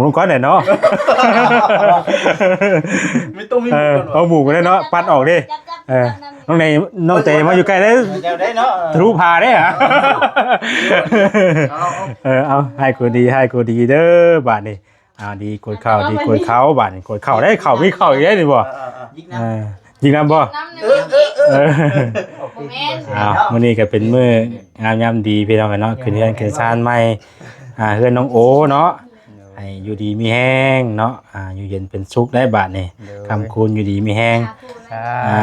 ໝູນຳກັນແຫຼະເນາະ ມີຕ້ອງມີໝູນກ່ອນ ເອີ ເອົາໝູນກັນເນາະ ປັດອອກເດ້ ຈັບໆ ເອີ ນ້ອງເນ ນ້ອງເຕມາຢູ່ໃກ້ເດ້ ເຈົ້າໄດ້ເນາະ ທະລຸຜາເດ້ ເອີ ເອົາ ໃຫ້ກວດດີ ໃຫ້ກວດດີເດີບາດນີ້ ອ່າ ດີກວດເຂົ້າ ດີກວດເຂົ້າ ບາດນີ້ກວດເຂົ້າໄດ້ ເຂົ້າມີເຂົ້າອີກໄດ້ນີ້ບໍ່ ເອີ ເອີ ເອີ ເອີ ຍິງນຳບໍ່ ນຳ ເອີ ເອີ ເອີ ບໍ່ແມ່ນ ອ້າວ ມື້ນີ້ກໍເປັນມື້ງາມຍາມດີພີ່ນ້ອງເອີຍເນາະ ຂຶ້ນເຮືອນຂຶ້ນຊານໃໝ່ ອ່າ ເຮືອນນ້ອງໂອເນາະ ໃຫ້ຢູ່ດີມີແຮງເນາະ ອ່າ ຢູ່ເຢັນເປັນສຸກໄດ້ບາດນີ້ ໂດຍ ຄ້ຳຄູນຢູ່ດີມີແຮງ ສາທຸ ອ່າ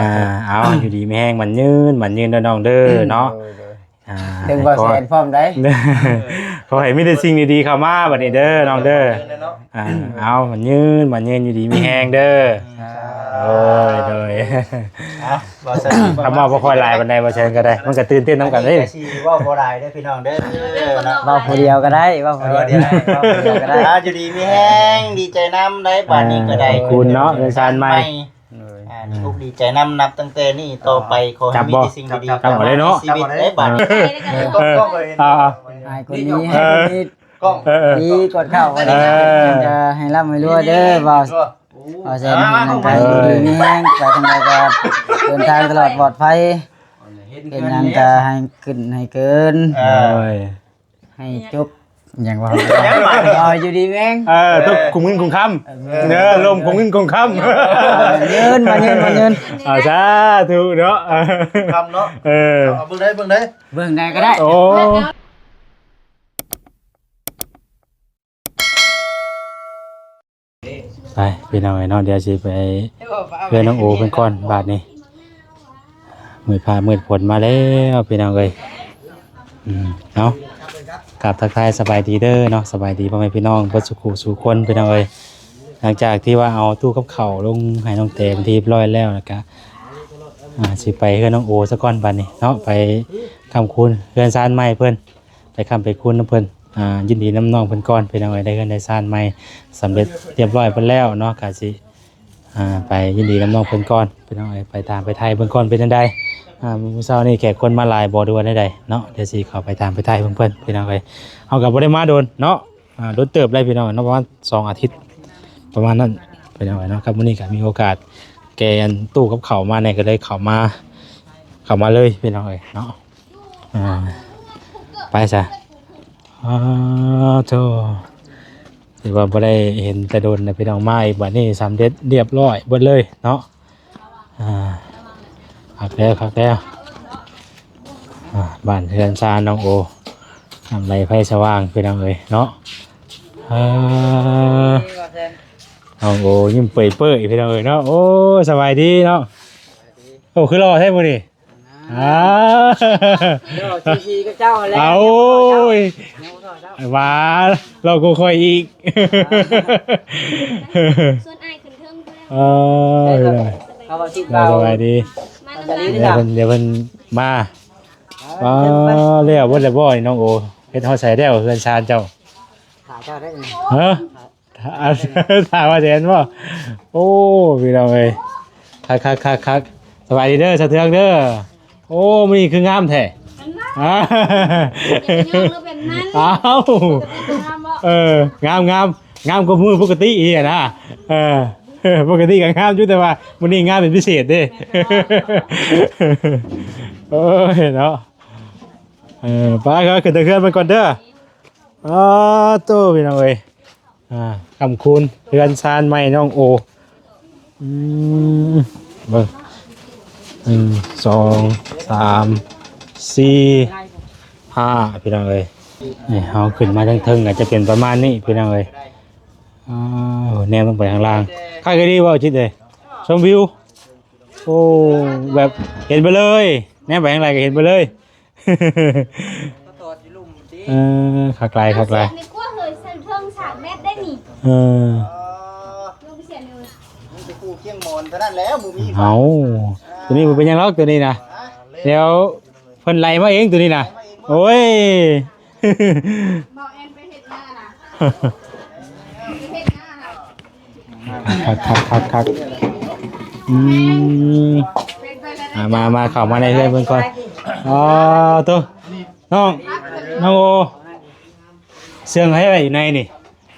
ເອົາ ຢູ່ດີມີແຮງ ໝັ້ນຍືນ ໝັ້ນຍືນເດີນ້ອງເດີເນາະ ໂດຍ ໂດຍ ອ່າ ເຖິງບໍ່ແສນພ້ອມໃດ ຂໍໃຫ້ມີແຕ່ສິ່ງດີໆເຂົ້າມາບັດນີ້ເດີນ້ອງເດີ ອ່າ ເອົາ ໝັ້ນຍືນ ໝັ້ນຍືນ ຢູ່ດີມີແຮງເດີ ໂດຍ ໂດຍ ຄຳເວົ້າບໍ່ຄ່ອຍຫຼາຍປານໃດ ບໍ່ແຊນກໍໄດ້ ມັນກໍຕື່ນເຕັ້ນນຳກັນເດ້ ຊິເວົ້າບໍ່ຫຼາຍເດີພີ່ນ້ອງເດີ ເວົ້າຜູ້ດຽວກໍໄດ້ ເວົ້າຜູ້ດຽວກໍໄດ້ ເວົ້າຜູ້ດຽວກໍໄດ້ ອ່າ ຢູ່ດີມີແຮງ ດີໃຈນຳໄດ໋ ບາດນີ້ກໍໄດ້ ຂອບຄຸນເນາະ ເຮືອນຊານໃໝ່ ອ່າ ດີອົກດີໃຈນຳ ນັບຕັ້ງແຕ່ນີ້ຕໍ່ໄປ ຂໍໃຫ້ມີແຕ່ສິ່ງດີໆເຂົ້າມາໃນຊີວິດໄດ໋ ບາດນີ້ ເອີ ເອົາໆ ໃຫ້ຄົນນີ້ ເອີ ໃຫ້ຄົນນີ້ ກ້ອງ ເອີ ດີກວດເຂົ້າ ເອີ ກໍໃຫ້ລ່ຳໃຫ້ລວຍເດີ ເວົ້າ ເວົ້າແຊນໃຫ້ນຳກັນ ເອີ ດີມີແຮງ ໄປທາງໃດກໍເດີນທາງຕະຫຼອດປອດໄພ ເຮັດຫຍັງກໍໃຫ້ຂຶ້ນໃຫ້ເກີນ ເອີ ໃຫ້ຈົບຫຍັງວ່າ ເອີ ຢູ່ດີມີແຮງ ເອີ ຕົກຄຸມເງິນຄຸມຄຳ ເອີ ລົມຄຸມເງິນຄຸມຄຳ ເງິນມາເງິນມາເງິນ ເອົາ ສາທຸເນາະ ຄຳເນາະ ເອີ ເອົາເບິ່ງໄດ້ ເບິ່ງໄດ້ ເບິ່ງໄດ້ກໍໄດ້ ໂອ້ ໄປພີ່ນ້ອງເອີຍເນາະ ດຽວຊິໄປເຮືອນນ້ອງໂອເພິ່ນກ່ອນບາດນີ້ ມືດຟ້າມືດຝົນມາແລ້ວພີ່ນ້ອງເອີຍ ອືມ ເອົາ ກາບທັກທາຍສະບາຍດີເດີເນາະ ສະບາຍດີພໍ່ແມ່ພີ່ນ້ອງເບິດສູ່ຄູ່ສູ່ຄົນພີ່ນ້ອງເອີຍ ຫຼັງຈາກທີ່ວ່າເອົາຕູ້ກັບເຂົ້າລົງໃຫ້ນ້ອງແຕເປັນທີ່ຮຽບຮ້ອຍແລ້ວ ແລ້ວກະ ອ່າ ຊິໄປເຮືອນນ້ອງໂອສາກ່ອນບາດນີ້ເນາະ ໄປຄ້ຳຄູນເຮືອນຊານໃໝ່ເພິ່ນ ໄປຄ້ຳໄປຄູນນຳເພິ່ນ ອ່າ ຍິນດີນຳນ້ອງເພິ່ນກ່ອນພີ່ນ້ອງເອີຍ ໄດ້ເຮືອນໄດ້ຊານໃໝ່ສຳເລັດຮຽບຮ້ອຍເພິ່ນແລ້ວເນາະ ກະຊິ ອ່າ ໄປຍິນດີນຳນ້ອງເພິ່ນກ່ອນພີ່ນ້ອງເອີຍ ໄປຖາມໄປໄຖ່ເບິ່ງກ່ອນເປັນຈັ່ງໃດ ອ່າ ມື້ເຊົ້ານີ້ແຂກຄົນມາຫຼາຍບໍ່ ຫຼືວ່າແນວໃດເນາະ ດຽວຊິເຂົ້າໄປຖາມໄປໄຖ່ເບິ່ງເພິ່ນພີ່ນ້ອງເອີຍ ເຮົາກໍບໍ່ໄດ້ມາດົນເນາະ ອ່າ ດົນເຕີບແລ້ວພີ່ນ້ອງເນາະ ປະມານສອງອາທິດປະມານນັ້ນພີ່ນ້ອງເອີຍເນາະ ກັບມື້ນີ້ກໍມີໂອກາດແກ່ອັນຕູ້ກັບເຂົ້າມາແດ່ ກໍເລີຍເຂົ້າມາ ເຂົ້າມາເລີຍພີ່ນ້ອງເອີຍເນາະ ອ່າ ໄປຊະ ອ້າໂທ້ ຖືວ່າບໍ່ໄດ້ເຫັນແຕ່ດົນນະພີ່ນ້ອງ ມາອີກບາດນີ້ສຳເລັດຮຽບຮ້ອຍເບິດເລີຍເນາະ ອ່າ ຄັກແລ້ວ ຄັກແລ້ວ ອ່າ ບ້ານເຮືອນຊານນ້ອງໂອ ນ້ຳໄຫຼໄຟສະຫວ່າງພີ່ນ້ອງເອີຍເນາະ ເອີ ນ້ອງໂອຍິ້ມເປີຍໆ ພີ່ນ້ອງເອີຍເນາະ ໂອ້ ສະບາຍດີເນາະ ໂອ້ ຄືຫຼໍ່ແທ້ມື້ນີ້ ອ່າ ເຈົ້າຊີໆກັບເຈົ້າແລ້ວ ເອົາ ຍັງບໍ່ພໍເຈົ້າ ວ່າລາວກໍຄ່ອຍອີກ ຊວນອ້າຍຂຶ້ນເທິງພຸ້ນແຫຼະ ເອີ ເຂົາເວົ້າຊິເວົ້າ ສະບາຍດີ ມານຳກັນ ດຽວເພິ່ນ ດຽວເພິ່ນມາ ອ່າ ແລ້ວເບິດແລ້ວບໍ່ນ້ອງໂອ ເຮັດຮອດໃສແລ້ວເຮືອນຊານເຈົ້າ ຖ້າເຈົ້າໄດ້ ເອີ ຖາມວ່າແສນບໍ່ ໂອ້ ພີ່ນ້ອງເອີຍ ຄັກໆໆໆ ສະບາຍດີເດີ ສະເທືອງເດີ ໂອ້ ມື້ນີ້ຄືງາມແທ້ ອັນນັ້ນ ອ່າ ເປັນຍ້ອນຫຼືເປັນນັ້ນ ອ້າວ ປະກະຕິກໍງາມບໍ່ ເອີ ງາມໆ ງາມກວ່າມື້ປົກກະຕິອີກນະ ເອີ ປົກກະຕິກໍງາມຢູ່ ແຕ່ວ່າມື້ນີ້ງາມເປັນພິເສດເດ້ ໂອ້ຍເນາະ ເອີ ໄປ ເຂົາຂຶ້ນໄປເຮືອນມັນກ່ອນເດີ ອ້າໂທ້ ພີ່ນ້ອງເອີຍ ອ່າ ຄ້ຳຄູນເຮືອນຊານໃໝ່ນ້ອງໂອ ອືມ ເບິ່ງ ໜຶ່ງ ສອງ ສາມ ສີ່ ຫ້າ ພີ່ນ້ອງເອີຍ ນີ້ເຮົາຂຶ້ນມາເທິງໆ ກໍຈະເປັນປະມານນີ້ ພີ່ນ້ອງເອີຍ ອ້າວ ແນມລົງໄປຂ້າງລ່າງ ຄັກອີ່ຫຼີບໍ່ຈິດເອີຍ ຊົມວິວ ໂອ້ ແບບເຫັນໄປເລີຍ ແນມໄປທາງໃດກໍເຫັນໄປເລີຍ ເອີ ຄັກຫຼາຍ ຄັກຫຼາຍ ນີ້ກວ່າເຮີຍ ໃສ່ເທິງສາມແມັດໄດ້ນີ້ ເອີ ລົງໄປເສຍເລີຍ ມີແຕ່ປູກຄຽງໝອນເທົ່ານັ້ນແຫຼະ ບໍ່ມີ ເອົາ ຕົວນີ້ບໍ່ເປັນຫຍັງດອກ ຕົວນີ້ນະ ດຽວເພິ່ນໄຫຼມາເອງ ຕົວນີ້ນະ ໂອ້ຍ ບໍ່ແອນໄປເຮັດນານະ ໄປເຮັດນານະ ຄັກໆໆໆ ອືມ ອ່າ ມາ ມາ ເຂົ້າມາໃນເຮືອນເພິ່ນກ່ອນ ອໍ ໂຕ ນ້ອງ ນ້ອງໂອ ເຊື່ອງໃຫ້ໄວ້ຢູ່ໃນນີ້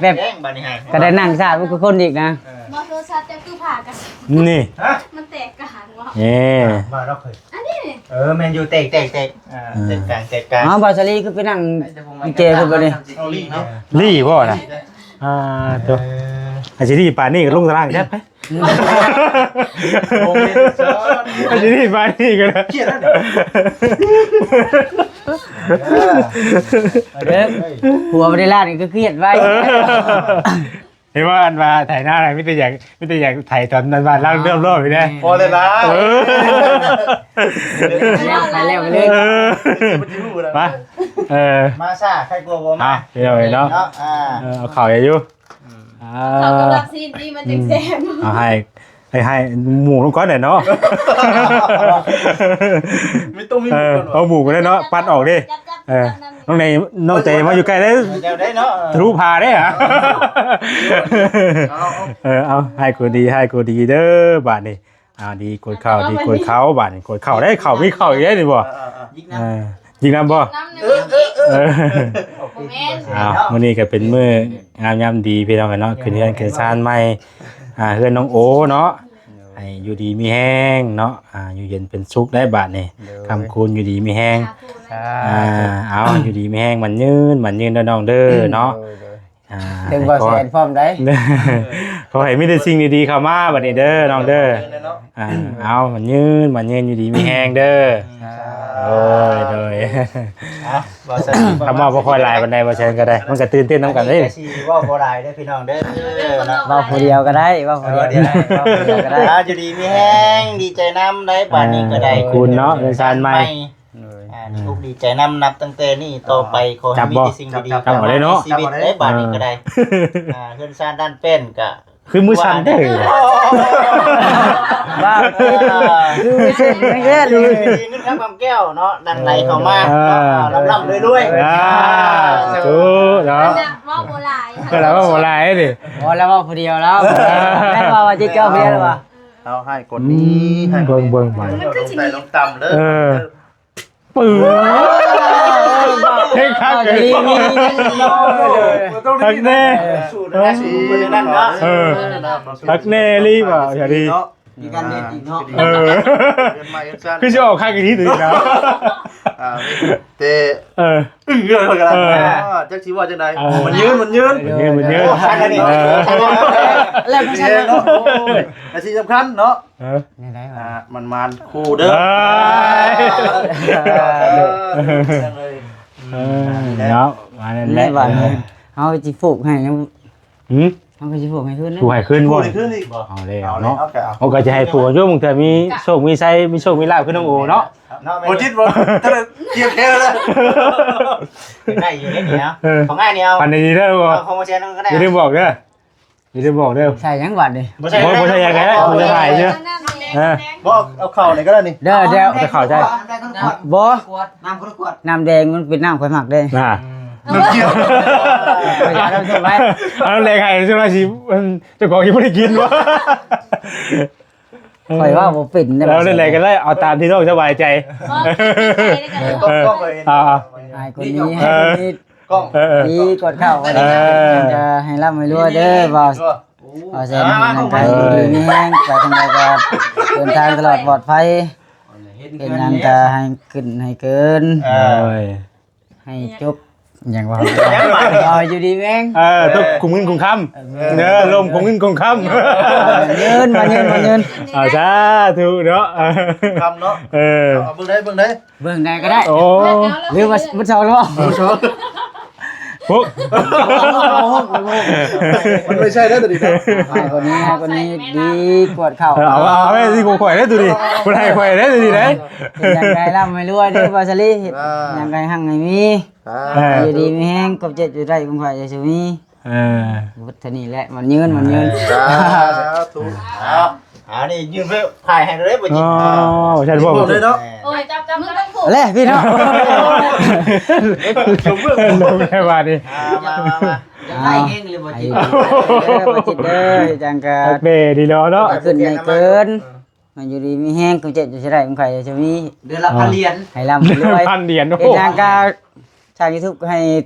ແບບ ແຈ້ງບາດນີ້ໃຫ້ ກໍໄດ້ນັ່ງຊາດເປັນຄືຄົນອີກນະ. ເອີ ບໍ່ ໂທລະສັບເຈົ້າຄືຜ່າກັນ ນີ້ ຮະ? ມັນແຕກກະຫັນບໍ່? ເອີ ມາເນາະເຄີຍ ອັນນີ້ນີ້ ເອີ ແມ່ນຢູ່ ແຕກ ແຕກ ແຕກ ອ່າ ເອີ ແຕກກາງ ແຕກກາງ. ເອົ້າ ບ່າວສາລີຄືໄປນັ່ງ ແຕ່ຜົມວ່າ ຢູ່ເຈຄືບໍ່ນີ້ ເອົາລີ້ເນາະ ລີ້ບໍ່ນະ? ອ່າ ໂຕ ເອີ ອາຊິລີ້ປານນີ້ກໍລົງຕາລາງແຊະໄປ. ໂມເມນຕ໌ຊ້ອນ ອັນນີ້ໄປນີ້ກໍໄດ້ ຄຽດແລ້ວນີ້ ເອີ ເອີ ຜົວບໍ່ໄດ້ລ້ານກໍຄຽດໄວ້ ເອີ ເຫັນວ່າອັນວ່າໄຖນານະ ມີແຕ່ຢາກ ມີແຕ່ຢາກໄຖຕອນນັ້ນວ່າລ້າງເລື່ອມໂລດນີ້ແຫຼະ ພໍແລ້ວລະ ເອີ ໄປແລ້ວໄປເລີຍ ເອີ ມາ ເອີ ມາຊ້າໃຄກວ່າບໍ່ມາ ເອົາ ພີ່ນ້ອງເອີຍເນາະ ເນາະ ອ່າ ເອີ ເອົາເຂົ້າໃຫຍ່ຢູ່ ອືມ ອ່າ ເຂົ້າກັບລາບຊີ້ນນີ້ມັນຈັ່ງແຊບ ອືມ ເອົາໃຫ້ ໃຫ້ ໃຫ້ໝູ່ລົງກ່ອນແຫຼະເນາະ ມີຕ້ອງມີໝູ່ກ່ອນ ເອີ ເອົາໝູ່ກ່ອນເນາະ ປັດອອກເດ້ ຈັບໆ ເອີ ນ້ອງໃຈ ນ້ອງໃຈມາຢູ່ໃກ້ເດ້ ແນວໃດເນາະ ທະລຸຜ່າເດ້ ເອົາ ເອົາ ເອີ ເອົາ ໃຫ້ກວດດີ ໃຫ້ກວດດີເດີບາດນີ້ ອ່າ ດີກວດເຂົ້າ ດີກວດເຂົ້າ ບາດນີ້ກວດເຂົ້າໄດ້ ເຂົ້າມີເຂົ້າອີກເດ້ນີ້ບໍ່ ເອີ ເອີ ເອີ ເອີ ຍິງນຳບໍ່ ເອີ ເອີ ເອີ ບໍ່ແມ່ນ ອ້າວ ມື້ນີ້ກໍເປັນມື້ງາມຍາມດີພີ່ນ້ອງເອີຍເນາະ ຂຶ້ນເຮືອນຂຶ້ນຊານໃໝ່ ອ່າ ເຮືອນນ້ອງໂອເນາະ ໃຫ້ຢູ່ດີມີແຮງເນາະ ອ່າ ຢູ່ເຢັນເປັນສຸກໄດ້ບາດນີ້ ໂດຍ ຄ້ຳຄູນຢູ່ດີມີແຮງ ສາທຸ ອ່າ ເອົາ ຢູ່ດີມີແຮງ ໝັ້ນຍືນ ໝັ້ນຍືນເດີນ້ອງເດີເນາະ ໂດຍ ໂດຍ ອ່າ ເຖິງບໍ່ແຊນພ້ອມໄດ໋ ຂໍໃຫ້ມີແຕ່ສິ່ງດີໆເຂົ້າມາບັດນີ້ເດີນ້ອງເດີ ອ່າ ເອົາ ໝັ້ນຍືນ ໝັ້ນຍືນ ຢູ່ດີມີແຮງເດີ ໂດຍ ໂດຍ ເອົາ ບໍ່ແຊນ ຄຳເວົ້າບໍ່ຄ່ອຍຫຼາຍປານໃດ ບໍ່ແຊນກໍໄດ້ ມັນກໍຕື່ນເຕັ້ນນຳກັນເດ້ ອັນນີ້ກໍຊິເວົ້າບໍ່ຫຼາຍເດີພີ່ນ້ອງເດີ ເວົ້າຜູ້ດຽວກໍໄດ້ ເວົ້າຜູ້ດຽວກໍໄດ້ ເວົ້າຜູ້ດຽວກໍໄດ້ ອ່າ ຢູ່ດີມີແຮງ ດີໃຈນຳໄດ໋ ບາດນີ້ກໍໄດ້ ຂອບຄຸນເນາະ ເຮືອນຊານໃໝ່ ໂດຍ ອ່າ ດີອົກດີໃຈນຳ ນັບຕັ້ງແຕ່ນີ້ຕໍ່ໄປ ອ່າ ຂໍໃຫ້ມີແຕ່ສິ່ງດີໆ ຈັບບໍ່ ເຂົ້າມາໃນຊີວິດເດ້ ບາດນີ້ກໍໄດ້ ອ່າ ເຮືອນຊານດ້ານແປ້ນກະ ຄືມືສັ່ນແທ້ ວ່າ ຄືເສັ້ນແຮງແທ້ ເງິນຄຳຄຳແກ້ວເນາະ ຫຼັ່ງໄຫຼເຂົ້າມາ ອ່າ ອ່າ ລ່ຳໆລວຍໆ ອ່າ ສາທຸເນາະ ເວົ້າບໍ່ຫຼາຍ ເວົ້າບໍ່ຫຼາຍເດ້ ບໍ່ ລາວເວົ້າຜູ້ດຽວລາວ ແມ່ນວ່າ ວ່າຈິເຈົ້າເພຍແລ້ວວ່າ ເອົາໃຫ້ກົດນີ້ ໃຫ້ ເບິ່ງ ເບິ່ງ ເບິ່ງ ມັນຄືຊິມີ ລົງໃຕ້ລົງຕ່ຳເດີ ເອີ ປຶ້ງ ເພງຄັກເລີຍ ຄັກແນ່ ເອີ ສູດນະ ສູດເພິ່ນນັ້ນເນາະ ເອີ ຄັກແນ່ອີ່ຫຼີວ່າ ຢ່າດີ ມີການເຮັດອີກເນາະ ເອີ ຄືຊິອອກຄັກອີ່ຫຼີໂຕນີ້ນະ ອ່າ ແຕ່ ເອີ ອຶ້ງເລີຍ ເອີ ຈັກຊິເວົ້າຈັ່ງໃດ ເອີ ມັນຍືນ ມັນຍືນ ມັນຍືນ ມັນຍືນ ໂອ້ ຄັກອັນນີ້ ເອີ ແລ້ວກໍຊັ້ນເນາະ ໂອ້ຍ ແຕ່ສິ່ງສຳຄັນເນາະ ເອີ ແນວໃດວະ ອ່າ ໝານໆຄູ່ເດີ ເອີ ເອີ ເອີ ເນາະ ວ່ານັ້ນແຫຼະ ເຮົາຊິປູກໃຫ້ຍັງ ຫື ເຮົາກໍຊິຜູກໃຫ້ຄືນເດ້ ຜູກໃຫ້ຄືນບໍ່ ຜູກໃຫ້ຄືນອີກບໍ່ ເອົາແລ້ວເນາະ ເອົາແລ້ວ ໂອ້ ກໍຈະໃຫ້ຜົວຢູ່ ບາງເທື່ອມີໂຊກມີໄຊ ມີໂຊກມີລາບຄືນ້ອງໂອເນາະ ເນາະ ບໍ່ຈິດບໍ່ ຕະເກີຽມແທ້ແລ້ວ ໄດ້ຢູ່ເດ້ນີ້ເນາະ ເອີ ຂອງອ້າຍນີ້ເອົາ ປັນດີເດີບໍ່ ເອົາຂອງບໍ່ແຊນກໍໄດ້ ຢ່າລືມບອກເດີ ຢ່າລືມບອກເດີ ໃສ່ຫຍັງບາດນີ້ ບໍ່ໃສ່ ບໍ່ໃສ່ຫຍັງກໍໄດ້ ບໍ່ໃສ່ຫຍັງເດີ ເອີ ບໍ່ ເອົາເຂົ້ານີ້ກໍໄດ້ນີ້ ເດີ ດຽວ ເອົາເຂົ້າໃສ່ ບໍ່ ນ້ຳຄົນລະກວດ ນ້ຳແດງມັນເປັນນ້ຳຂ້ອຍມັກເດ້ ນະ ນ້ຳກຽວ ເອົາແລກໃຫ້ ສ່ວນວ່າຊິ ເຈົ້າຂອງຊິບໍ່ໄດ້ກິນບໍ່ ຂ້ອຍເວົ້າບໍ່ເປັນເດ້ ເອົາແນວໃດກໍໄດ້ ເອົາຕາມທີ່ນ້ອງສະບາຍໃຈ ເອີ ເອົາ ເອົາ ໃຫ້ຄົນນີ້ ໃຫ້ຄົນນີ້ ກ້ອງ ເອີ ດີກວດເຂົ້າ ເອີ ຈະໃຫ້ລ່ຳໃຫ້ລວຍເດີ ເວົ້າ ເວົ້າແຊນໃຫ້ນຳກັນ ເອີ ຢູ່ດີມີແຮງ ໄປທາງໃດກໍເດີນທາງຕະຫຼອດປອດໄພ ເຮັດຫຍັງກໍໃຫ້ຂຶ້ນໃຫ້ເກີນ ເອີ ໃຫ້ຈົບ ຫຍັງວະ ເອີ ຢູ່ດີມີແຮງ ເອີ ຕົກກຸມເງິນກຸມຄຳ ເອີ ເດີ ລົມກຸມເງິນກຸມຄຳ ເອີ ເງິນມາເງິນມາເງິນ ເອົາ ສາທຸເນາະ ຄຳເນາະ ເອີ ເອົາເບິ່ງໄດ້ ເບິ່ງໄດ້ ເບິ່ງໃດກໍໄດ້ ໂອ້ ຫຼືວ່າບໍ່ຊອກແລ້ວບໍ່ຊອກ ໂອ້ ມັນບໍ່ໃຊ່ແລ້ວຕົວນີ້ເນາະ ໃຫ້ຄົນນີ້ ໃຫ້ຄົນນີ້ດີກວດເຂົ້າ ເອີ ເອົາ ເອົາ ເອົາ ເອົາ ຊິຂອງຂ້ອຍເດ້ຕົວນີ້ ບໍ່ໄດ້ຂ້ອຍເດ້ຕົວນີ້ເດ້ ເຮັດຫຍັງໃຫ້ລ່ຳໃຫ້ລວຍເດີ ບ່າວສາລີ ເຮັດຫຍັງໃຫ້ຮັ່ງໃຫ້ມີ ເອີ ຢູ່ດີມີແຮງ ຄວາມເຈັບຢູ່ໄດ້ຂອງຂ້ອຍຢ່າຊິມີ ເອີ ໝົດເທົ່ານີ້ແຫຼະ ໝັ້ນຍືນ ໝັ້ນຍືນ ສາທຸ ເອົາ ເອົານີ້ຍືນໄປຖ່າຍໃຫ້ເລີຍບໍ່ຈິດ ອໍ ບໍ່ໃຊ່ບໍ່ ເລີຍເນາະ ໂອ້ຍ ຈັບ ຈັບ ມືຕ້ອງຜູກ ແລະພີ່ນ້ອງ ລົງແລ້ວບາດນີ້ ອ່າ ມາ ມາ ມາ ຢາກໄດ້ແຮງເລີຍບໍ່ຈິດ ເອີ ບໍ່ຈິດເດີ ຈັ່ງກະ ແບດີເນາະ ຂຶ້ນໃຫຍ່ເກີນ ໃຫ້ຢູ່ດີມີແຮງ ຄວາມເຈັບຢ່າຊິໄດ້ ຄວາມໄຂ້ຢ່າຊິມີ ເດືອນລະພັນຫຼຽນ ໃຫ້ລ່ຳໃຫ້ລວຍ ພັນຫຼຽນ ໂອ້ ເຮັດຫຍັງກະ ສ້າງຢູທູບໃຫ້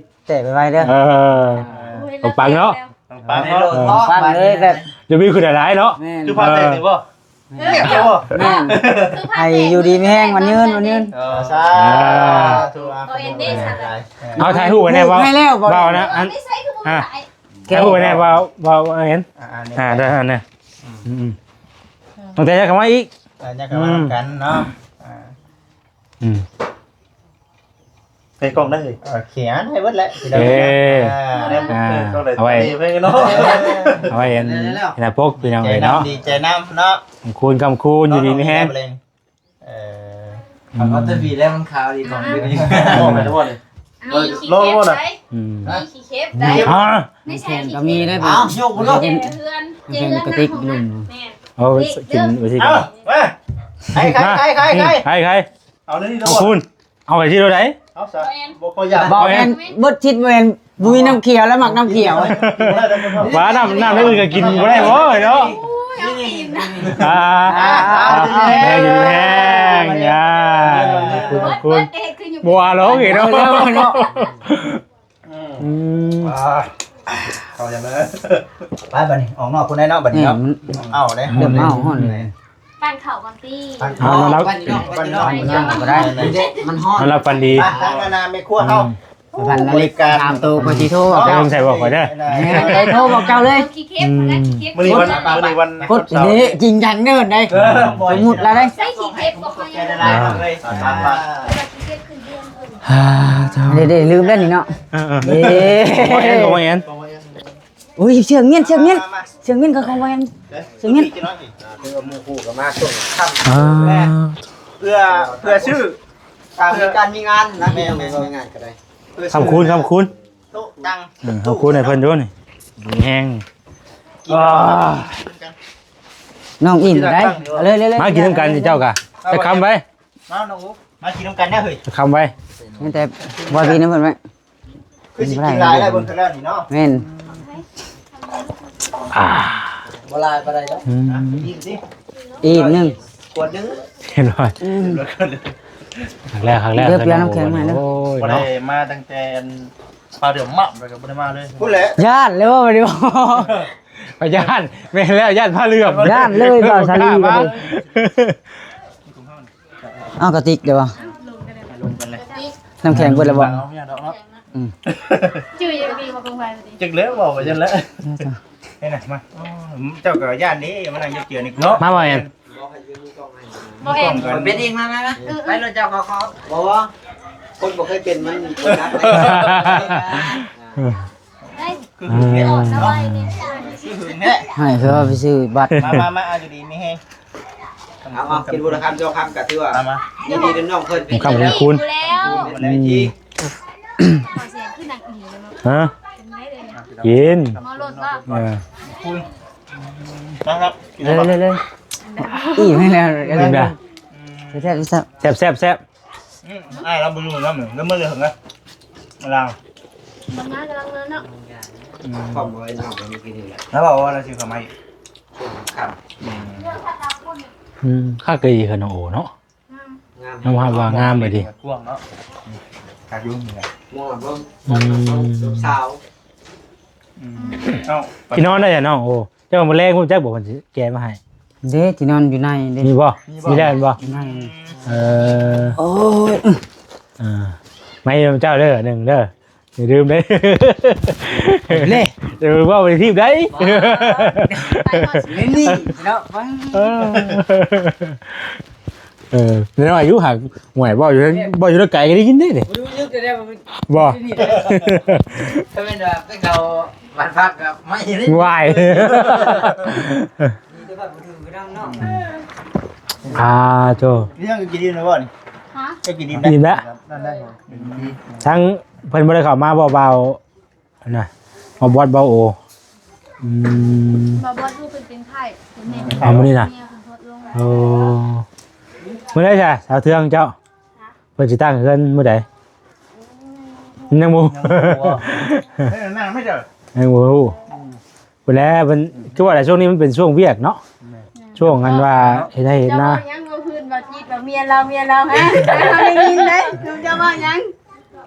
ແຕກໄວໆເດີ ເອີ ປັງໆເນາະ ປັງໆເນາະ ເອີ ປັງເລີຍແບບ ຢ່າມີຂຶ້ນຫຼາຍໆເນາະ ແມ່ນ ຄືພາແຕກນີ້ບໍ່? ເອີ ແມ່ນ ໃຫ້ຢູ່ດີມີແຮງ ໝັ້ນຍືນ ໝັ້ນຍືນ ເອີ ສາທຸ ອ່າ ຂໍເຫັນເດ້ ສາທຸ ເອົາຖ່າຍຮູບໄວ້ແດ່ ເວົ້າ ເວົ້ານະ ອັນ ອ່າ ຖ່າຍຮູບໄວ້ແດ່ ເວົ້າ ເວົ້າ ເຫັນ ອ່າ ອ່າ ໄດ້ ອັນນີ້ ອືມ ອືມ ຕັ້ງແຕ່ຍັກເຂົ້າມາອີກ ເອີ ຍັກເຂົ້າມານຳກັນເນາະ ອ່າ ອືມ ໃສ່ກ້ອງໄດ້ເລີຍ ໂອເຄ ອ່າ ໄດ້ເບິດແຫຼະ ເອີ ອ່າ ໄດ້ເບິດ ອ່າ ເອົາໄວ້ ເອົາໄວ້ອັນ ໃນປົກພີ່ນ້ອງເອີຍເນາະ ດີໃຈນຳເນາະ ຄຳຄູນ ຄຳຄູນ ຢູ່ດີມີແຮງ ເອີ ເອົາຕະບີແລ້ວມັນຂາວດີ ຂອງດີ ອືມ ລອງໄປແລ້ວບໍ່ນີ້ ມີຂີ້ເຂັບໄດ້ ອືມ ມີຂີ້ເຂັບໄດ້ ຮະ ໃນແຂນກໍມີໄດ້ ເອົາ ຍົກບໍ່ ເຮັດເຮືອນ ເຮັດເຮືອນກະຕິກ ແມ່ນ ເອົາໄວ້ກິນ ເອົາ ໄວ້ຊິ ເອົາ ມາ ໃຄໆໆໆ ໃຄໆ ເອົາແນວນີ້ ຂອບຄຸນ ເອົາໄປທີ່ໂຕໃດ ເອົາຊະ ບໍ່ຄ່ອຍຢາກ ບໍ່ແມ່ນ ເບິດທິດ ບໍ່ແມ່ນ ບໍ່ມີນ້ຳຂຽວ ແລ້ວມັກນ້ຳຂຽວ ວ່ານ້ຳ ນ້ຳອື່ນກໍກິນບໍ່ໄດ້ບໍ່ເນາະ ອ່າ ແຮງ ແຮງ ອ່າ ຂອບຄຸນ ບໍ່ວ່າຫຼອກເນາະ ອືມ ອ່າ ເຂົ້າຈັ່ງເດີ ໄປບັດນີ້ ອອກນອກພຸ້ນໄດ້ເນາະ ບັດນີ້ເນາະ ເອົາເດ້ ເລີ່ມເອົາຮ້ອນເລີຍ ປັ້ນເຂົ້າກ່ອນຕິ ເອົາ ນອນຫຼັບ ປັ້ນນອນ ປັ້ນນອນ ມັນຮ້ອນ ນອນຫຼັບຝັນດີ ທາງອານາແມ່ຄົວເຮົາ ອືມ ພັນລະເລັກສາມໂຕ ຂ້ອຍຊິໂທບອກເຈົ້າ ໃສ່ບອກຂ້ອຍເດີ ແມ່ນ ໂທບອກເຈົ້າເລີຍ ອືມ ມື້ນີ້ວັນ ມື້ນີ້ວັນ ກົດເດ ຈິງຈັງເດີ ໄດ້ ເອີ ສົມມຸດລະໄດ້ ໃສ່ຂີ້ເກັບບໍ່ຄ່ອຍ ອ່າ ອ່າ ເຈົ້າ ເດ້ໆ ລືມແລ້ວນີ້ເນາະ ເອີໆ ເດ້ ບໍ່ແມ່ນ ບໍ່ແມ່ນ ໂອ້ຍ ເຊືອກມ້ຽນ ເຊືອກມ້ຽນ ເຊືອກມ້ຽນ ຂອງ ຂອງບໍ່ແມ່ນ ເຊືອກມ້ຽນ ຄືວ່າໝູ່ຄູ່ກໍມາຊ່ວງຄ່ຳ ອ່າ ເພື່ອ ເພື່ອຊື້ ຕາມມີການມີງານນະ ແມ່ນໆ ເຮັດງ່າຍກໍໄດ້ ຄຳຄູນ ຄຳຄູນ ໂຕະຕັ່ງ ເອີ ຂອບຄຸນໃຫ້ເພິ່ນຢູ່ນີ້ ມີແຮງ ກິນ ອ່າ ນ້ອງອີ່ມກໍໄດ້ ເອົາເລີຍໆໆ ມາກິນນຳກັນເຈົ້າກະ ຈັກຄຳໄວ້ ມານ້ອງອູ ມາກິນນຳກັນເດີເຮີ້ຍ ຈັກຄຳໄວ້ ມີແຕ່ບໍ່ບີນຳເພິ່ນໄວ້ ຄືຊິກິນຫຼາຍແລ້ວເບິ່ງຄືແລ້ວນີ້ເນາະ ແມ່ນ ອ່າ ບໍ່ຫຼາຍປານໃດດອກ ອືມ ອີກຕິ ອີກໜຶ່ງ ຂວດໜຶ່ງ ຮຽບຮ້ອຍ ອືມ ຄັກແລ້ວ ຄັກແລ້ວ ເດີ ປ່ຽນນ້ຳແຂງໃໝ່ເດີ ໂອ້ຍ ບໍ່ໄດ້ ເນາະ ມາຕັ້ງແຕ່ອັນ ຄາວດຽວມາບແລ້ວກໍບໍ່ໄດ້ມາເລີຍ ພຸ້ນແຫຼະ ຢ້ານເລີຍວ່າບໍ່ໄດ້ ຢ້ານ ແມ່ນແລ້ວ ຢ້ານຜ້າເຫຼື້ອມ ຢ້ານເລີຍ ບ່າວສາລີກໍດີ ເອົາກະຕິກເດີວ່າ ນ້ຳແຂງເບິດແລ້ວບໍ່? ອືມ ຈື່ຍັງມີບໍ່ຄົງໄປ ຈັກແລ້ວ ເວົ້າໄປຊັ້ນແຫຼະ ເຫັນນະ ມາ ເຈົ້າກໍຢ້ານເດ້ ມານັ່ງຢູ່ເທື່ອນີ້ເນາະ ມາວ່າແມ່ນ ບໍ່ແມ່ນ ເປັນເອງ ມາ ມາ ມາ ໄປລົດເຈົ້າ ຂໍ ຂໍ ບໍ່ ບໍ່ ຄົນບໍ່ເຄີຍເປັນມັນບໍ່ຈັກ ຄືຫຶງແທ້ເນາະ ຄືຫຶງແທ້ ໃຫ້ເຂົາເອົາໄປຊື້ບັດ ມາ ມາ ມາ ເອົາຢູ່ດີມີແຮງ ເອົາ ເອົາ ກິນຜູ້ລະຄຳສອງຄຳກໍຖືວ່າ ມາ ມາ ຍິນດີນຳນ້ອງເພິ່ນ ຄຳຂອບຄຸນ ແລ້ວ ອືມ ຮະ ກິນ ເມາລົດບໍ່ ເອີ ມາຄັບ ກິນ ເລີຍ ເລີຍ ເລີຍ ອີ່ມແລ້ວ ກິນເດີ ແຊບ ແຊບ ແຊບ ອືມ ອ້າຍລາວບໍ່ຢູ່ນຳ ລາວເມືອແຕ່ເຖິງນະ ລາວ ມັນມາກຳລັງເດີນເນາະ ອືມ ພ້ອມບໍ່ໄດ້ນຳໄປມື້ກີ້ນີ້ແຫຼະ ລາວເວົ້າວ່າລາວຊິເຂົ້າມາອີກ ຄ່ຳ ອືມ ອືມ ຄັກອີ່ເຮືອນນ້ອງໂອເນາະ ງາມ ຍອມຮັບວ່າງາມເລີຍຕິ ກວ້າງເນາະ ອືມ ຄັກຢູ່ນີ້ແຫຼະ ມ່ວນບໍ່ ອືມ ລມຊາວ ອືມ ເອົ້າ ທີ່ນອນໄດ້ຫຍັງນ້ອງໂອ ເຈົ້າມື້ແລງພຸ້ນຈັກບໍ່ເພິ່ນຊິແກະມາໃຫ້ ເດ້ ທີ່ນອນຢູ່ໃນເດ້ ມີບໍ່ ມີແລ້ວແມ່ນບໍ່ ຢູ່ໃນ ເອີ ໂອ້ຍ ອ່າ ໄມ້ນຳເຈົ້າເດີ ໜຶ່ງເດີ ຢ່າລືມເດ້ ເດ້ ເອີ ເວົ້າໄປທີບໃດ ນີ້ເນາະ ເອີ ເອີ ນ້ອຍຢູ່ຫາກ ໂອ້ຍ ເວົ້າຢູ່ ເວົ້າຢູ່ໃນໄກກໍໄດ້ຍິນເດ້ນີ້ ບໍ່ ບໍ່ ຖ້າແມ່ນວ່າໄປເຂົ້າ ບ້ານພັກກໍໄມ້ນີ້ ວ້າຍ ດີແຕ່ວ່າບໍ່ຖືກກໍນຳເນາະ ອ່າ ໂຕ ນີ້ຍັງກິນອີ່ມແລ້ວບໍ່ນີ້ ຮະ ຈະກິນອີ່ມ ອີ່ມແລ້ວ ນັ້ນໄດ້ບໍ່ ທາງເພິ່ນບໍ່ໄດ້ເຂົ້າມາບໍ່ ບ່າວ ອັນນ່າ ມາບອດ ບ່າວໂອ ອືມ ມາບອດ ລູກເພິ່ນເປັນໄຂ້ ເພິ່ນແມ່ນ ເອົາມື້ນີ້ນະ ເມຍເພິ່ນໂພດລົງ ໂອ້ ມື້ໃດຊະ ສາວເທືອງເຈົ້າ ເພິ່ນຊິຕັ້ງເຮືອນມື້ໃດ? ອືມ ຍັງບໍ່ ຍັງບໍ່ຮູ້ ເອີ ນັ້ນແມ່ນເຈົ້າ ຍັງບໍ່ຮູ້ ອືມ ພຸ້ນແຫຼະ ເພິ່ນ ຄືວ່າແຫຼະ ຊ່ວງນີ້ມັນເປັນຊ່ວງວຽກເນາະ ແມ່ນ ຊ່ວງອັນວ່າເຮັດໄຮ່ເຮັດນາ ເຈົ້າເວົ້າຫຍັງ ເວົ້າພື້ນ ເວົ້າຈີດ ເວົ້າເມຍລາວ ເມຍລາວ ຮະ ເຮົາໄດ້ຍິນໄດ໋ ເຈົ້າເວົ້າຫຍັງ?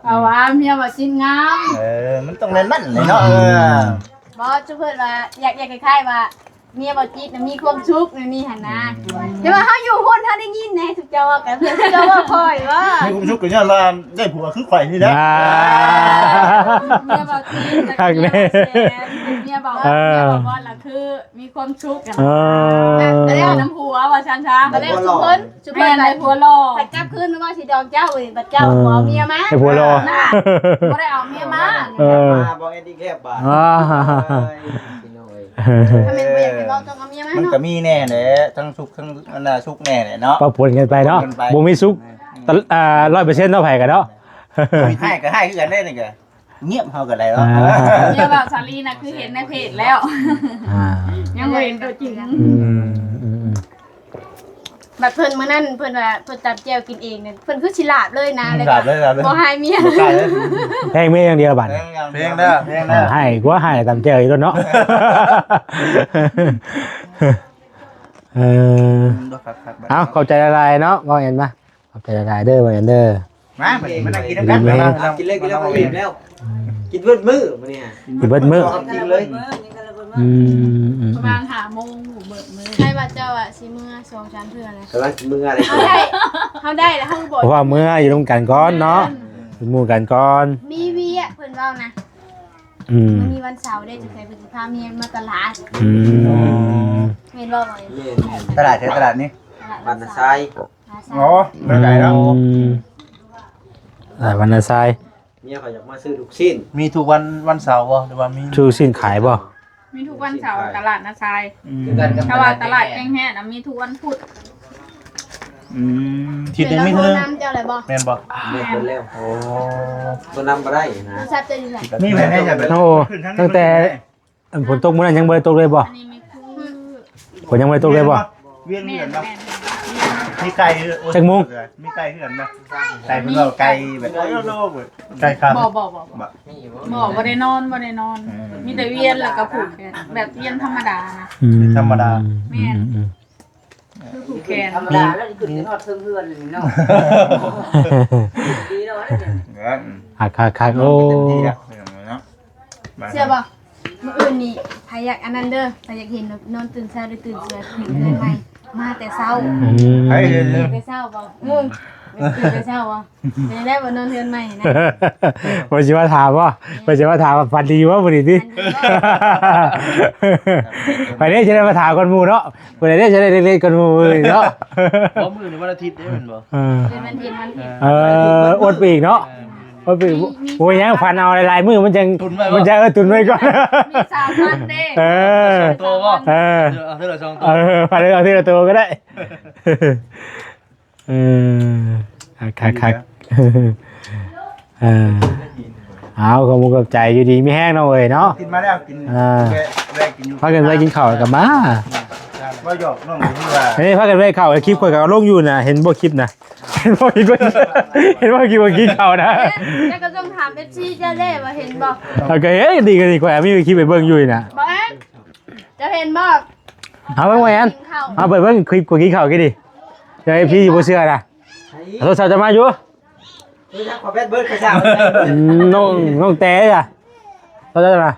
ເພາະວ່າເມຍບໍ່ຊິນງາມ. ເອີ ມັນຕ້ອງແມ່ນນັ້ນແຫຼະເນາະ. ເອີ ບໍ່ ຈຸເພິ່ນວ່າ ຢາກ ຢາກຄ້າຍໆວ່າ ເມຍບໍ່ຈິດນະມີຄວາມສຸກ ແນວນີ້ຫັ້ນນະ. ອືມ ແຕ່ວ່າເຮົາຢູ່ພຸ້ນ ເຮົາໄດ້ຍິນແດ່ ເຈົ້າເວົ້າກັນ ເຈົ້າເວົ້າຄ່ອຍວ່າ ມີຄວາມສຸກກໍຍ້ອນວ່າໄດ້ຜົວຄືຂ້ອຍນີ້ແຫຼະ. ອ່າ ເມຍບໍ່ຕິດ ຄັກແນ່ ເມຍບໍ່ ເອີ ເມຍບໍ່ບອດລະຄືມີຄວາມສຸກກັນ. ເອີ ແລ້ວນຳຜົວວ່າຊັ້ນຊະ. ແລ້ວຊຸເພິ່ນ ຊຸເພິ່ນໄດ້ຜົວຫຼໍ່ ພັດກັບຄືນມາວ່າຊິດອງເຈົ້າ ບັດເຈົ້າ ເອີ ຜົວເອົາເມຍມາ ໃຫ້ຜົວຫຼໍ່ ບໍ່ໄດ້ເອົາເມຍມາ. ເອີ ມາບໍ່ເຮັດອີກແລ້ວບາດ. ອ່າ ໂອ້ຍ ພີ່ນ້ອງເອີຍ ຖ້າແມ່ນບໍ່ຢາກໃຫ້ເວົ້າຕ້ອງເອົາເມຍມາເນາະ. ມັນກໍມີແນ່ແຫຼະ ທັງສຸກ ທັງອັນນ່າ ສຸກແນ່ແຫຼະເນາະ ປັບປົນກັນໄປເນາະ ປັບປົນກັນໄປ ບໍ່ມີສຸກ ອືມ ຕະ ອ່າ ຮ້ອຍເປີເຊັນເນາະ ໃຜກໍເນາະ. ເຮົາກໍໄດ້ຄືກັນເດ້ນີ້ກໍ ງຽບເຮົາກໍໄດ້ເນາະ. ອ່າ ເມຍບ່າວສາລີນະ ຄືເຫັນໃນເພຈແລ້ວ ອ່າ ຍັງບໍ່ເຫັນຕົວຈິງ. ອືມ ອືມ ອືມ ບັດເພິ່ນມື້ນັ້ນເພິ່ນວ່າເພິ່ນຕຳແຈ່ວກິນເອງນະ ເພິ່ນຄືຊິລາບເລີຍນະ ອືມ ແລ້ວກໍ ລາບເລີຍ ລາບເລີຍ ບໍ່ໃຫ້ເມຍ ບໍ່ໃຫ້ເລີຍ. ແພງເມຍຢ່າງດຽວບັດ ແພງຢ່າງດຽວ ແພງເດີ ແພງເດີ. ອ່າ ໃຫ້ກວ່າໃຫ້ຕຳແຈ່ວອີກໂລດເນາະ. ເອີ ອືມ ບໍ່ຄັກໆ ເອົາ ຂອບໃຈຫຼາຍໆເນາະ ເວົ້າແອນມາ. ຂອບໃຈຫຼາຍໆເດີ ວ່າຊັ້ນເດີ. ມາ ມາ ມານັ່ງກິນນຳກັນ ມາ ກິນເລີຍ ກິນເລີຍ ເຂົາເຮັດແລ້ວ ອືມ ກິນເບິດມື້ມື້ນີ້ ກິນເບິດມື້ ກິນເລີຍ. ອືມ ປະມານຫ້າໂມງເບິດມື້. ໃຫ້ວ່າເຈົ້າອະຊິເມືອສອງສາມເທື່ອແລ້ວ ກຳລັງຊິເມືອເລີຍ. ເຮົາໄດ້ ເຮົາໄດ້ແລ້ວ ເຮົາກໍບອກ ເພາະວ່າເມືອຢູ່ນຳກັນກ່ອນເນາະ ແມ່ນ ເປັນໝູ່ກັນກ່ອນ ມີວຽກ ເພິ່ນເວົ້ານະ. ອືມ ມື້ນີ້ວັນເສົາເດ້ ຈັ່ງໃດເພິ່ນຊິພາເມຍມາຕະຫຼາດ. ອືມ ແມ່ນບໍ່? ແມ່ນໆ ຕະຫຼາດໃສ? ຕະຫຼາດນີ້ ຕະຫຼາດບ້ານນາຊາຍ. ອໍ ໄກໆເນາະ. ອືມ ຕະຫຼາດບ້ານນາຊາຍ. ເມຍຂ້ອຍຢາກມາຊື້ລູກຊີ້ນ. ມີທຸກວັນ ວັນເສົາບໍ່ ຫຼືວ່າມີ? ຊື້ລູກຊີ້ນຂາຍບໍ່? ມີທຸກວັນເສົາ ຕະຫຼາດນາຊາຍ. ອືມ ຄືກັນກັບ ແຕ່ວ່າຕະຫຼາດແກ້ງແຮນະ ມີທຸກວັນພຸດ. ອືມ ທິດໜຶ່ງມີເທື່ອໜຶ່ງ. ໂທນຳເຈົ້າແລ້ວບໍ່? ແມ່ນບໍ່? ແມ່ນແລ້ວ. ໂອ້ ໂທນຳບໍ່ໄດ້ນະ. ໂທລະສັບເຈົ້າຢູ່ໃສ? ມີແມ່ນແມ່ນ. ໂອ້ ຕັ້ງແຕ່ ອັນຝົນຕົກມື້ນັ້ນຍັງບໍ່ໄດ້ຕົກເລີຍບໍ່? ອັນນີ້ມີຄື ຝົນຍັງບໍ່ໄດ້ຕົກເລີຍບໍ່? ວຽນເຮືອນບໍ່? ແມ່ນໆ ມີໄກ່ ຈັກໂມງ? ມີໄກ່ເຮືອນບໍ່? ໄກ່ເພິ່ນເວົ້າໄກ່ແບບ ໄກ່ຄັນ ບໍ່ ບໍ່ ບໍ່ ບໍ່ ບໍ່ ບໍ່ໄດ້ນອນ ບໍ່ໄດ້ນອນ. ເອີ ມີແຕ່ວຽນແລ້ວກໍຜູກແຂນ ແບບວຽນທຳມະດານະ. ອືມ ທຳມະດາ. ແມ່ນ ອືມໆ ຄືຜູກແຂນ ທຳມະດາແລ້ວ ຂຶ້ນໄປຮອດເທິງເຮືອນນີ້ເນາະ. ດີເນາະ ເອີ ຄັກໆໆ ໂອ້ ເຕັມທີ່ແລ້ວເນາະ. ເຊື່ອບໍ່? ມື້ອື່ນນີ້ໃຜຢາກອັນນັ້ນເດີ ໃຜຢາກເຫັນນອນຕື່ນເຊົ້າ ໄດ້ຕື່ນສວຍ ເຫັນເຮືອນໃໝ່ ມາແຕ່ເຊົ້າ. ອືມ ໃຜເຫັນ ຕື່ນແຕ່ເຊົ້າບໍ່? ເອີ ຕື່ນແຕ່ເຊົ້າບໍ່? ເປັນໄດ້ບໍ່ນອນເຮືອນໃໝ່ນະ? ເພິ່ນຊິມາຖາມບໍ່? ເພິ່ນຊິມາຖາມວ່າຝັນດີບໍ່ມື້ນີ້ຕິ? ໃຜເດ້ຊິໄດ້ມາຖາມກ່ອນໝູ່ເນາະ? ຜູ້ໃດເດ້ຊິໄດ້ເລັກໆກ່ອນໝູ່ມື້ນີ້ເນາະ? ບໍ່ ມື້ນີ້ວັນອາທິດເດ້ແມ່ນບໍ່? ເອີ ເປັນວັນທິດ ວັນທິດ. ເອີ ອົດໄປອີກເນາະ. ເອີ ໂອ້ຍ ບໍ່ເປັນຫຍັງ ຝັນເອົາຫຼາຍໆມື້ ມັນຈັ່ງ ຕຸນໄວ້ບໍ່? ມັນຈັ່ງ ເອີ ຕຸນໄວ້ກ່ອນ ມີສາມວັນເດ້. ເອີ ສອງໂຕບໍ່? ເອີ ເອົາເທື່ອລະສອງໂຕ. ເອີ ຝັນເອົາເທື່ອລະໂຕກໍໄດ້. ເອີ ຄັກໆໆ ເອີ ເອົາ ຂອບມຸກຂອບໃຈ ຢູ່ດີມີແຮງນ້ອງເອີຍເນາະ. ກິນມາແລ້ວ ກິນ ເອີ ແວະ ແວະກິນຢູ່ ພາກັນແວະກິນເຂົ້າແລ້ວກໍມາ. ເວົ້າຫຍອກນ້ອງ ຄືວ່າ ເອີ ພາກັນແວະເຂົ້າ ຄລິບຂ້ອຍກໍເອົາລົງຢູ່ນະ ເຫັນບໍ່ຄລິບນະ? ເຫັນບໍ່ ເຫັນບໍ່ ເຫັນບໍ່ ຄິດວ່າກິນເຂົ້ານະ? ແລ້ວກໍຕ້ອງຖາມເອັຟຊີເຈົ້າເດ້ວ່າເຫັນບໍ່? ເອົາ ກໍເຫັນ ດີກໍດີ ຂ້ອຍມີຄລິບໄປເບິ່ງຢູ່ນີ້ນະ. ບໍ່ແອນ ເຈົ້າເຫັນບໍ່? ເອົາເບິ່ງ ບໍ່ແອນ ເອົາໄປເບິ່ງຄລິບ ກວນກິນເຂົ້າກິນດີ. ເຈົ້າເອັຟຊີບໍ່ເຊື່ອນະ. ໂທລະສັບຈະມາຢູ່. ໂທລະສັບຂ້ອຍແບັດເບີດ ຂ້ອຍສາວ. ອືມ ນ້ອງ ນ້ອງແຕເດ້ອະ. ເຂົາເຈົ້ານະ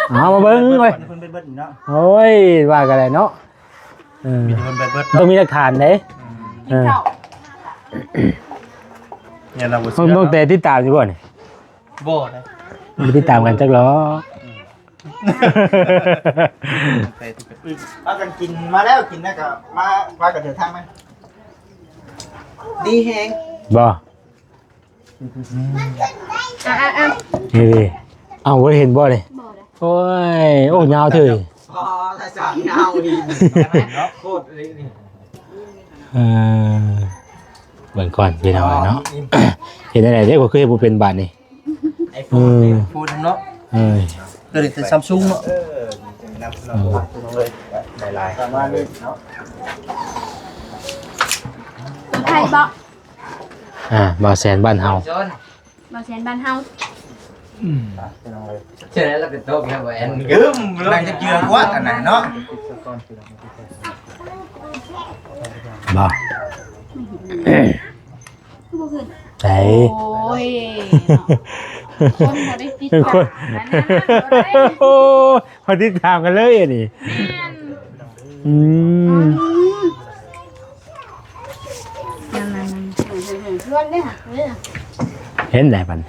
ເອົາມາເບິ່ງເວີຍ. ເພິ່ນເປັນເບິດນີ້ເນາະ. ໂອ້ຍ ວ່າກໍໄດ້ເນາະ. ເອີ ມີແຕ່ເພິ່ນເປັນເບິດ ຕ້ອງມີຫຼັກຖານເດ້. ອືມ ເອີ ກິນເຂົ້າ. ເນຍລາວບໍ່ເຊື່ອ. ນ້ອງແຕຕິດຕາມຢູ່ບໍ່ນີ້? ບໍ່ເດ້ ບໍ່ຕິດຕາມກັນຈັກຫຼອກ. ອືມ ພາກັນກິນມາແລ້ວ ກິນແລ້ວກໍມາ ພາກັນເດີນທາງມາ. ດີແຮງບໍ່? ອ່ະ ອ່ະ ອ່ະ ນີ້ ເອົາ ບໍ່ໄດ້ເຫັນບໍ່ນີ້? ບໍ່ໄດ້. ໂອ້ຍ ໂອ້ ຍາວເທີ. ອໍ ລາຍສາຍຍາວອີກ ໂຄດເລີຍນີ້. ເອີ ເບິ່ງກ່ອນພີ່ນ້ອງເນາະ. ເຫັນຈັ່ງໃດເດ້ ຂ້ອຍຄືເຮັດບໍ່ເປັນບາດນີ້. ໄອໂຟນ ອືມ ໄອໂຟນເນາະ. ເອີ ຕົວນີ້ແຕ່ຊຳຊຸງເນາະ. ເອີ ນຳເນາະ ເອີ ຫຼາຍໆ ປະມານນີ້ເນາະ. ໄທບໍ່? ອ່າ ບ່າວແສນບ້ານເຮົາ ບ່າວແສນບ້ານເຮົາ. ອືມ ເຈົ້າແລ້ວເປັນໂຕແມ່ນບໍ່ແອນ? ກຶ້ມ ນັ່ງຈະເຈື່ອກວ່າອັນນັ້ນເນາະ ບໍ່? ບໍ່ຂຶ້ນ ໃສ ໂອ້ຍ ເນາະ ຄົນບໍ່ໄດ້ຕິດຕາມ ເປັນຄົນ ອັນນັ້ນນະ ບໍ່ໄດ້ ໂອ້ ບໍ່ຕິດຕາມກັນເລີຍອັນນີ້ ແມ່ນ ອືມ ອືມ ນັ້ນໆໆ ເຫັນແລ້ວບັດ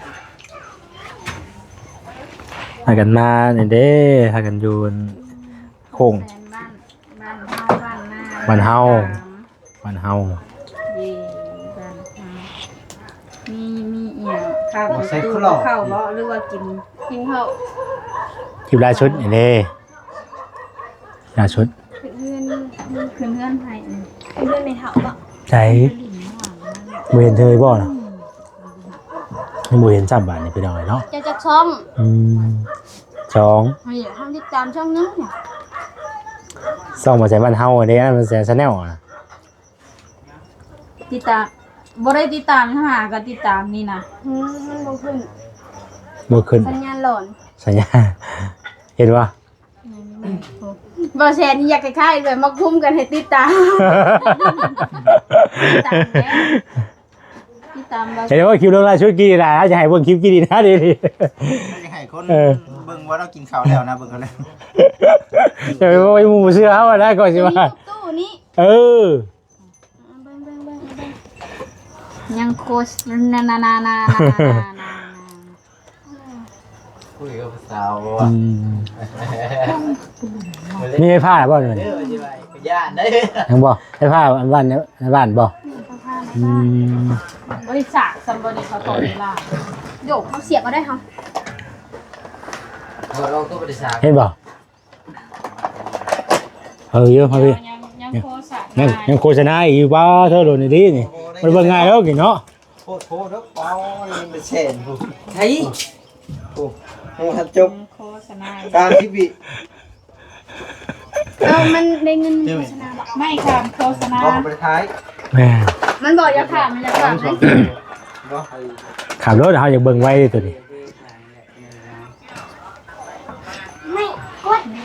ພາກັນມານີ້ເດ້ ພາກັນຢູ່ໂຄ້ງ ແມ່ນ ບ້ານ ບ້ານເຮົາ ບ້ານນາ ບ້ານເຮົາ ບ້ານເຮົາ ເອີ ບ້ານເຮົາ ມີ ມີອີ່ຫຍັງ ຂ້າວ ບໍ່ໃສ່ ຕູ້ ເຂົ້າ ເຂົ້າບໍ່ ຫຼືວ່າກິນ ກິນເຂົ້າ ຄລິບລ່າສຸດນີ້ເດ້ ລ່າສຸດ ຂຶ້ນເຮືອນ ຂຶ້ນເຮືອນໃຜ ຂຶ້ນເຮືອນແມ່ເຖົ້າບໍ່ ໃສ ບໍ່ເຫັນເທີຍບໍ່ນະ ອືມ ຍັງບໍ່ເຫັນຊ້ຳບາດນີ້ ພີ່ນ້ອງເອີຍເນາະ ເຈົ້າຈັກຊ່ອງ ອືມ ຊ່ອງ ເຮົາຢາກທຳຕິດຕາມຊ່ອງໜຶ່ງ ຊ່ອງບໍ່ໃສ່ບ້ານເຮົາເດ້ ມັນໃສ່ Channel ນະ ຕິດຕາມ ບໍ່ໄດ້ຕິດຕາມຫາ ກໍຕິດຕາມນີ້ນະ ອືມ ມັນບໍ່ຂຶ້ນ ບໍ່ຂຶ້ນ ສັນຍານຫຼອນ ສັນຍານ ເຫັນບໍ່ ບໍ່ແຊນ ຢາກຄ້າຍໆ ແບບມາຄຸມກັນໃຫ້ຕິດຕາມ ຕິດຕາມແດ່ ຕິດຕາມບໍ່ ເຫັນວ່າຄລິບລົງຫຼາຍສຸດກີ້ລະ ຈະໃຫ້ເບິ່ງຄລິບກີ້ດີນະ ດີ ຈະໃຫ້ຄົນ ເອີ ເບິ່ງວ່າເຮົາກິນເຂົ້າແລ້ວນະ ເບິ່ງເອົາແລ້ວ ຢ່າໄປເວົ້າໃຫ້ໝູ່ເຊື່ອເຮົານະ ກໍຊິວ່າ ຕູ້ນີ້ ເອີ ເບິ່ງໆ ຍັງໂຄສນາ ນາ ນາ ນາ ນາ ຄຸຍກັບຜູ້ສາວບໍ່ ອືມ ມີໄຟຟ້າແລ້ວບໍ່ ເອີ ຢ້ານເດ້ ຍັງບໍ່ ໄຟຟ້າບ້ານ ໃນບ້ານບໍ່ ອືມ ບໍ່ໄດ້ສາກຊ້ຳບໍ່ນີ້ ເຂົາຕໍ່ເວລາ ໂຍກ ເຮົາສຽບເອົາໄດ້ເຮົາ ເຮົາ ເຮົາກໍບໍ່ໄດ້ສາກ ເຫັນບໍ່ ເອີ ຢູ່ ມາພີ່ ຍັງ ຍັງ ຍັງໂຄສະນາ ຍັງ ຍັງໂຄສະນາອີກຢູ່ ປ້າ ເທີໂດນອີ່ຫຼີນີ້ ບໍ່ໄດ້ ມັນເບິ່ງງ່າຍດອກນີ້ເນາະ ໂພດໂພດເດີ ປ້າ ຍັງເປັນແສນພຸ້ນ ໃຜ ໂອ້ ຍັງບໍ່ທັນຈົບ ໂຄສະນາ ສາມສິບວິ ເອົາ ມັນໄດ້ເງິນໂຄສະນາບໍ່ ໄມ່ຂ້າມໂຄສະນາ ບໍ່ໄດ້ຂາຍ ແມ່ນ ມັນບໍ່ຢາກຂ້າມ ມັນຢາກຂ້າມ ບໍ່ ຂ້າມໂລດ ເຮົາຢາກເບິ່ງໄວໂຕນີ້ ໄມ້ກົດນີ້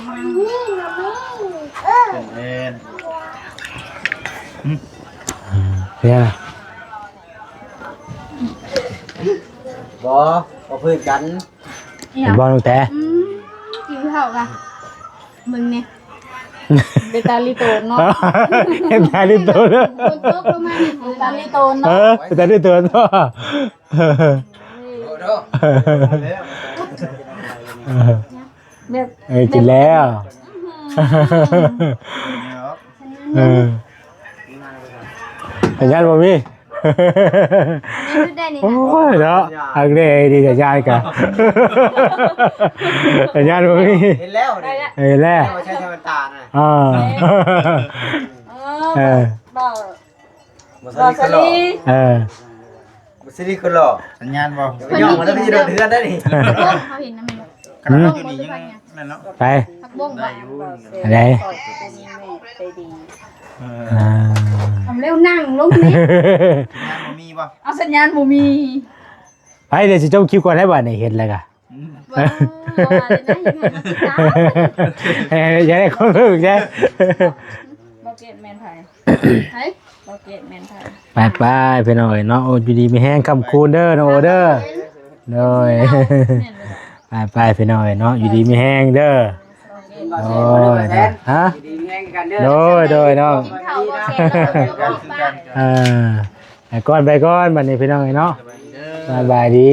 ນະແມ່ ເອີ ເປັນແອນ ອືມ ເປັນຫຍັງ ບໍ່ ບໍ່ພື້ນກັນ ເຫັນບໍ່ນ້ອງແຕ ອືມ ກິນເຂົ້າກະ ເບິ່ງແດ່ ເປັນຕາລີໂຕນເນາະ ເປັນຕາລີໂຕນເດີ ຝົນຕົກລົງມານີ້ ເປັນຕາລີໂຕນເນາະ ເອີ ເປັນຕາລີໂຕນເນາະ ໂອ້ໂຫ ແບບ ເອີ ກິນແລ້ວ ອືມ ເອີ ສັນຍານບໍ່ມີ ໂອ້ຍເນາະ ອັກເດດີ ສັນຍານກະ ສັນຍານບໍ່ມີ ເຫັນແລ້ວ ເຫັນແລ້ວ ບໍ່ໃຊ້ທຳມະດານະ ອ່າ ເອີ ເອີ ບໍ່ ບໍ່ສະລີ ເອີ ບໍ່ສະລີຄືຫຼໍ່ ສັນຍານບໍ່ ໄປຍ່ອງມາແລ້ວ ໄປຢູ່ເຮືອນໄດ້ນີ້ ເຮົາເຫັນນຳແມ່ນ ຂະໜາດຢູ່ນີ້ຍັງນັ້ນເນາະ ໄປ ຜັກບົ້ງບໍ່ ອັນໃດ ເອີ ອ່າ ທຳແລ້ວນັ່ງລົງນີ້ ສັນຍານບໍ່ມີບໍ່ ເອົາ ສັນຍານບໍ່ມີ ໄປ ດຽວຊິຈົບຄລິບກ່ອນໄດ້ບາດນີ້ ເຫັນແລ້ວກະ ອືມ ເອີ ຢ່າໄດ້ຄົນເພິ່ງເດ້ ບໍ່ເກັດແມ່ນໃຜ ໃຜ ບໍ່ເກັດແມ່ນໃຜ ໄປໆ ພີ່ນ້ອງເອີຍເນາະ ໂອ້ ຢູ່ດີມີແຮງຄ້ຳຄູນເດີນ້ອງໂອເດີ ໂດຍ ແມ່ນບໍ່ ໄປໆ ພີ່ນ້ອງເອີຍເນາະ ຢູ່ດີມີແຮງເດີ ໂອ້ຍ ຮະ ຢູ່ດີມີແຮງຄືກັນເດີ ໂດຍ ໂດຍນ້ອງ ກິນເຂົ້າບໍ່ແຊບ ເອີ ໄປກ່ອນ ໄປກ່ອນ ບັດນີ້ພີ່ນ້ອງເອີຍເນາະ ສະບາຍດີເດີ ສະບາຍດີ